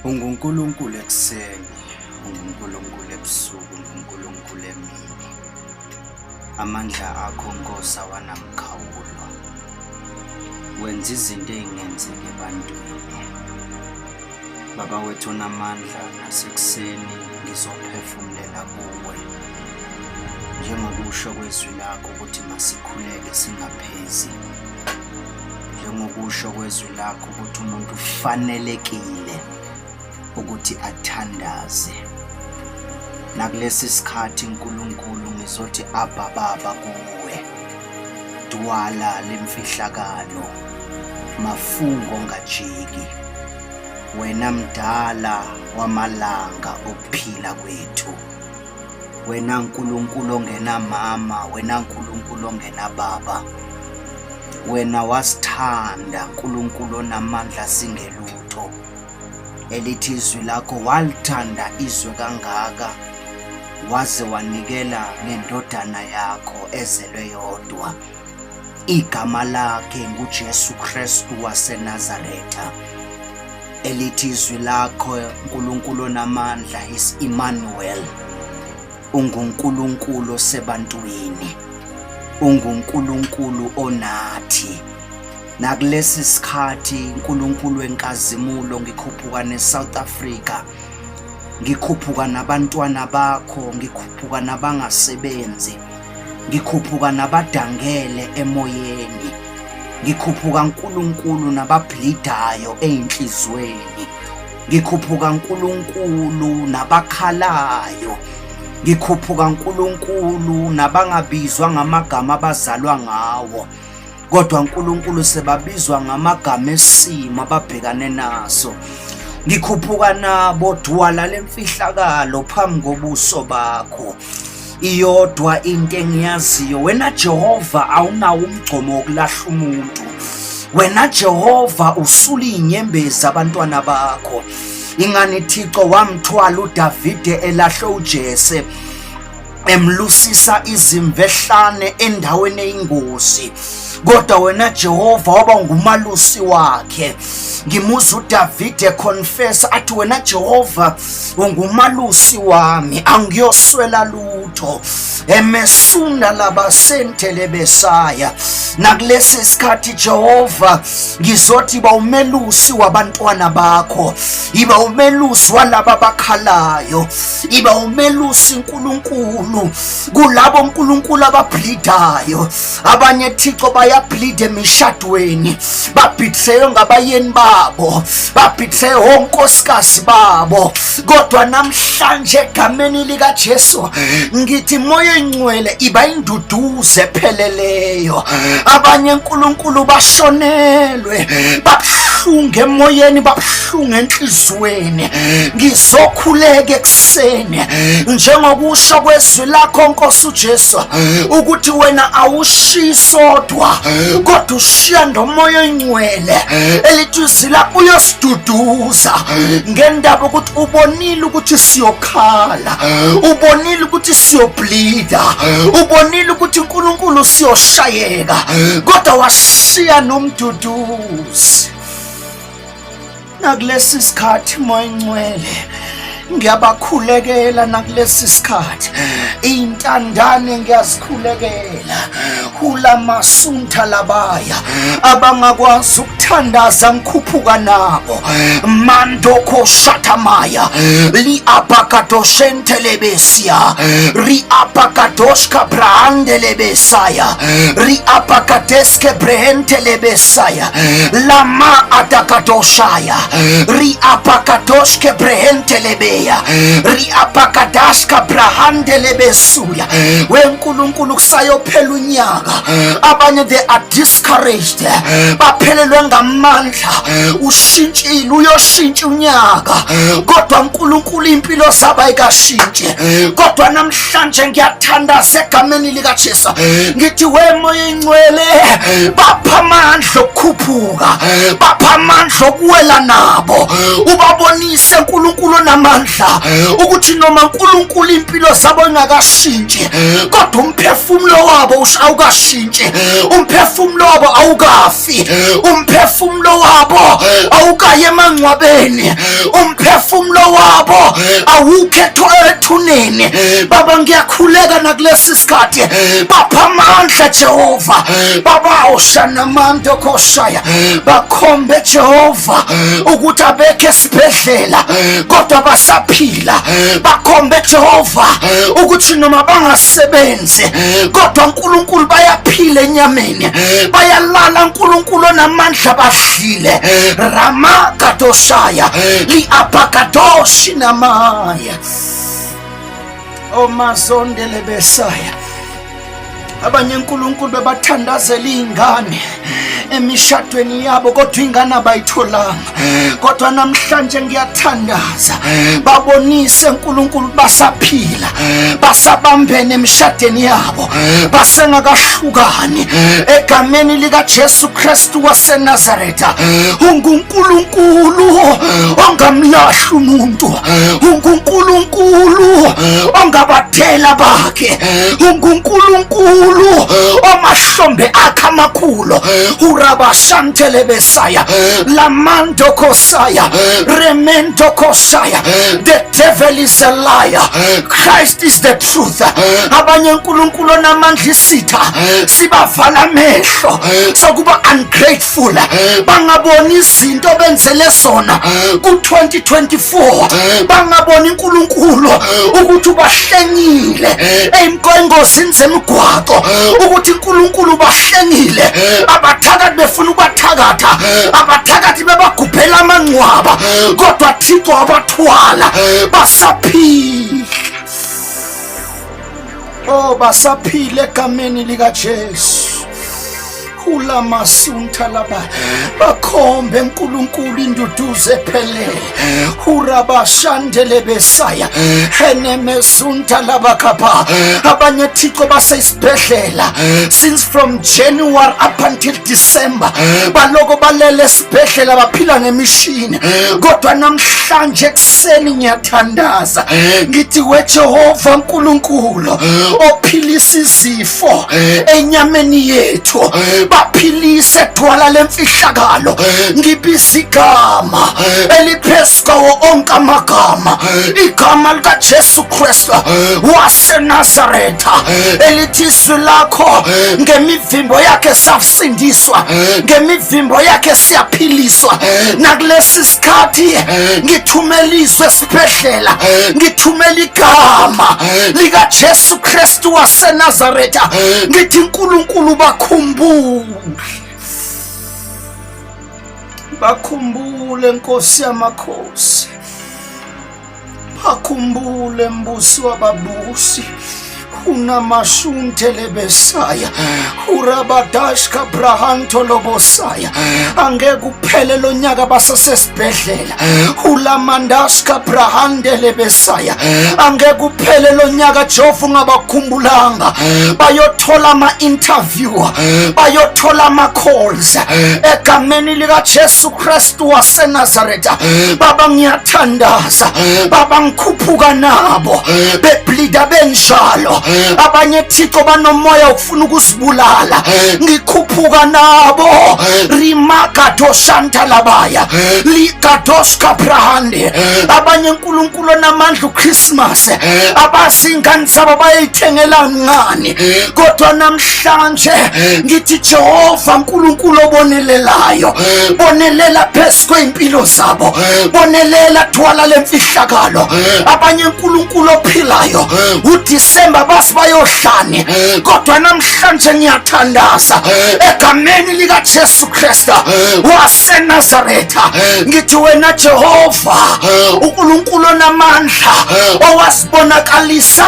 UnguNkulunkulu ekuseni, unguNkulunkulu ebusuku, unguNkulunkulu emini. Amandla akho Nkosi awanamkhawulo. Wenza izinto ey'ngenzeki ebantwini. Baba wethu onamandla, nasekuseni ngizophefumulela kuwe. Njengokusho kwezwi lakho ukuthi masikhuleke singaphezi. Njengokusho kwezwi lakho ukuthi umuntu ufanelekile ukuthi athandaze. Nakulesi sikhathi uNkulunkulu ngizothi Abba Baba kuwe. Dwala lemfihlakalo, mafungo ngajiki. Wena mdala wamalanga okuphila kwethu. Wena Nkulunkulu ongenamama, wena Nkulunkulu ongenababa. Wena wasithanda Nkulunkulu onamandla singelutho. Elithi izwi lakho walithanda izwe kangaka waze wanikela ngendodana yakho ezelwe yodwa. Igama lakhe nguJesu Kristu waseNazaretha. Elithi izwi lakho uNkulunkulu onamandla is Emmanuel. UnguNkulunkulu osebantwini. UnguNkulunkulu onathi. Nakulesi sikhathi uNkulunkulu wenkazimulo ngikhuphuka neSouth Africa. Ngikhuphuka nabantwana bakho, ngikhuphuka nabangasebenzi. Ngikhuphuka nabadangele emoyeni. Ngikhuphuka uNkulunkulu nababhlidayo ezinhlizweni. Ngikhuphuka uNkulunkulu nabakhalayo. Ngikhuphuka uNkulunkulu nabangabizwa ngamagama abazalwa ngawo. Kodwa uNkulunkulu sebabizwa ngamagama esimo ababhekane naso. Ngikhuphuka nabo dwala lemfihlakalo phambi kobuso bakho. Iyodwa into engiyaziyo, wena Jehova awunawo umgcomo wokulahla umuntu. Wena Jehova usula izinyembezi abantwana bakho. Ingani Thixo wamthwala uDavide elahle uJese emlusisa izimvu ehlane endaweni eyingozi, kodwa wena Jehova waba ngumalusi wakhe. Ngimuzwa uDavide confess athi wena Jehova ungumalusi wami, angiyoswela lutho. Emesunda labasentele besaya. Nakulesi sikhathi Jehova ngizothi ba umelusi wabantwana bakho, iba umelusi walaba abakhalayo, iba umelusi uNkulunkulu kulabo uNkulunkulu abableedayo. Abanye Thixo bayableed emishadweni, babetray ngabayeni babo, babetray onkosikazi babo, kodwa namhlanje egameni likaJesu ngithi moya engcwele iba induduzo epheleleyo. Abanye uNkulunkulu bashonelwe, babuhlungu emoyeni, babuhlungu enhliziyweni. Ngizokhuleka ekuseni njengokusho kwezwi lakho Nkosi uJesu ukuthi wena awushiyi sodwa kodwa ushiya nomoya oyingcwele elithi uzila uyosiduduza ngendaba ukuthi ubonile ukuthi siyokhala, ubonile ukuthi siyobleeda, ubonile ukuthi uNkulunkulu siyoshayeka, kodwa washiya nomduduzi. Nakulesi sikhathi moya ingcwele ngiyabakhulekela, nakulesi sikhathi intandane ngiyazikhulekela, hula masuntha labaya abangakwazi ukuthandaza ngikhuphuka nabo mandoko shathamaya li apakadoshentelebesiya ri apakadoshka brahandelebesaya ri apakadeske brehentelebesaya lama atakadoshaya ri apakadoshke brehentelebeya ri apakadashka brahandelebesuya. WeNkulunkulu kusayophela unyaka, abanye they are discouraged, baphelelwe ngamandla. Ushintshile, uyoshintsha unyaka, kodwa uNkulunkulu impilo zabo ayikashintshi. Kodwa namhlanje ngiyathandaza egameni likaJesu ngithi wemoya ingcwele bapha amandla okukhuphuka, bapha amandla okuwela nabo, ubabonise uNkulunkulu onamandla ukuthi noma uNkulunkulu impilo zabo ingakashintshi kodwa umphefumulo wabo awukashintshi, umphefumulo wabo awukafi, umphefumulo wabo awuka Abaye emangcwabeni, umphefumulo wabo awukho ethuneni. Baba, ngiyakhuleka nakulesi sikhathi, bapha amandla Jehova. Baba, oshanamando koshaya, bakhombe Jehova ukuthi abekho esibhedlela kodwa basaphila. Bakhombe Jehova ukuthi noma bangasebenzi kodwa uNkulunkulu bayaphila enyameni, bayalala uNkulunkulu onamandla, badlile ramakadoshaya liapakadoshi namaya omazondele besaya. Abanye uNkulunkulu bebathandazela iy'ngane emishadweni yabo kodwa ingane abayitholanga, kodwa namhlanje ngiyathandaza babonise uNkulunkulu basaphila, basabambene emishadweni yabo, basengakahlukani egameni likaJesu Kristu waseNazaretha. UnguNkulunkulu ongamlahli umuntu, unguNkulunkulu ongabathela bakhe, unguNkulunkulu omahlombe akhe amakhulu. Urabashantele besaya lamando kosaya remendo kosaya. The devil is a liar, Christ is the truth. Abanye uNkulunkulu onamandla, isitha sibavala amehlo sokuba ungrateful, bangaboni izinto benzele zona ku-2024, bangaboni uNkulunkulu ukuthi ubahlengile engozini zemigwaqo, ukuthi uNkulunkulu ubahlengile. Abathakathi befuna ukubathakatha, abathakathi bebagubhela amangcwaba, kodwa Thixo abathwala, basaphila. Oh, basaphila egameni likaJesu. Hulamasunta laba, bakhombe uNkulunkulu induduzo ephelele. Hurabashandele besaya henemesunta labakapha. Abanye Thixo basesibhedlela since from January up until December, baloko balele esibhedlela, baphila ngemishini, kodwa namhlanje ekuseni ngiyathandaza ngithi weJehova uNkulunkulu ophilisa izifo enyameni yethu, baphilise thwala lemfihlakalo. Ngibiza igama eliphezu kwawo onke amagama, igama likaJesu Kristu waseNazaretha, elithi izwi lakho, ngemivimbo yakhe sasindiswa, ngemivimbo yakhe siyaphiliswa. Nakulesi sikhathi ngithumela izwi esibhedlela, ngithumela igama likaJesu Kristu waseNazaretha, ngithi uNkulunkulu bakhumbule, bakhumbule Nkosi yamakhosi, bakhumbule mbusi wababusi. Unamashuntele besaya urabadashka brahanto lobosaya. Angeke uphele lo nyaka basesesibhedlela. Ulamandashka brahandele besaya. Angeke uphele lo nyaka Jehova ungabakhumbulanga. Bayothola ama-interview, bayothola ama-calls egameni likaJesu Kristu waseNazaretha. Baba, ngiyathandaza Baba, ngikhuphuka nabo beblida benjalo. Abanye Thixo banomoya ukufuna ukuzibulala, ngikhuphuka nabo rimagadoshanta labaya ligadoska brahande. Abanye uNkulunkulu onamandla, uChristmas abazi ingane zabo bayayithengela ngani, kodwa namhlanje ngithi Jehova uNkulunkulu obonelelayo, bonelela phezu kwey'mpilo zabo, bonelela thwala lemfihlakalo. Abanye uNkulunkulu ophilayo, uDisemba basi bayohlani, kodwa namhlanje ngiyathandaza egameni likaJesu Kristu waseNazaretha, ngithi wena Jehova uNkulunkulu onamandla owasibonakalisa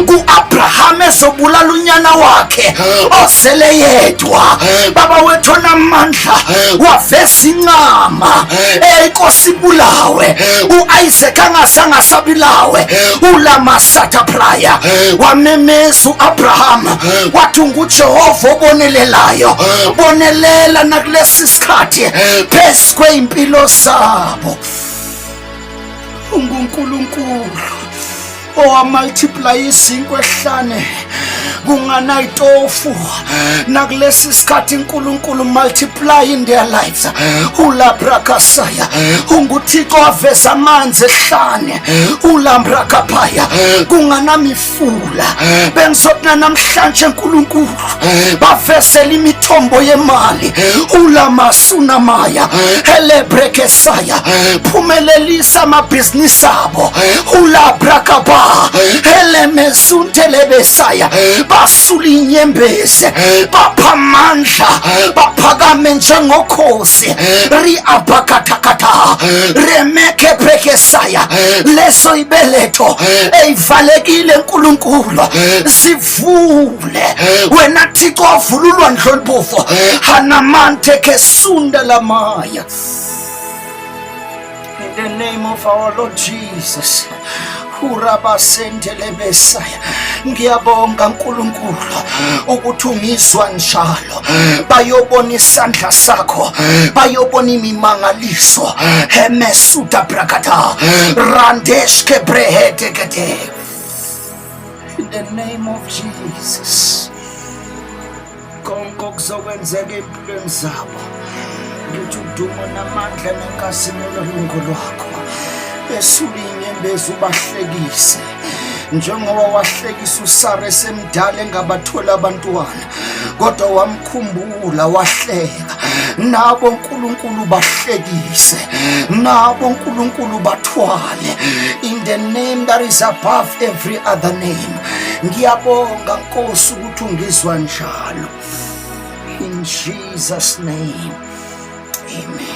kuAbraham ezobulala unyana wakhe ozele yedwa, baba wethu onamandla, waveza incama eyayinkosi ibulawe uIsaac angazange asabilawe ulamasatha praya. Wamemeza uAbraham wathi unguJehova obonelelayo, bonelela nakulesi sikhathi phezu kwey'mpilo zabo. UnguNkulunkulu. Owamultiply izinkwa ehlane kunganayitofu, nakulesi sikhathi uNkulunkulu multiply in their lives. Ulabrakasaya, unguThixo aveza amanzi ehlane. Ulambrakapaya, kunganamifula. Bengizothi namhlanje uNkulunkulu bavezela imithombo yemali. Ulamasunamaya helebrekesaya, phumelelisa amabhizinisi abo. Ulabrakaba elemesuntelebesaya, basula inyembezi, bapha amandla, baphakame njengokhozi. Riabakatakata remeke brekesaya, leso ibeletho eyivalekile uNkulunkulu sivule. Wena Thixo wavula ulwandle olubovu, hanamante kesunda lamaya. In the name of our Lord Jesus. Hurabasendelebesaya. Ngiyabonga uNkulunkulu ukuthi ungizwa njalo. Bayobona isandla sakho, bayobona imimangaliso. Hemesuta brakata randesh kebrehete. In the name of Jesus. Konke okuzokwenzeka empilweni zabo, ngithi udumo namandla nenkazimulo lungo lwakho. Esula inyembezi, ubahlekise njengoba wahlekisa uSara esemdala engabathola abantwana, kodwa wamkhumbula wahleka. Nabo uNkulunkulu bahlekise, nabo uNkulunkulu bathwale, in the name that is above every other name. Ngiyabonga Nkosi ukuthi ungizwa njalo. In Jesus' name, amen.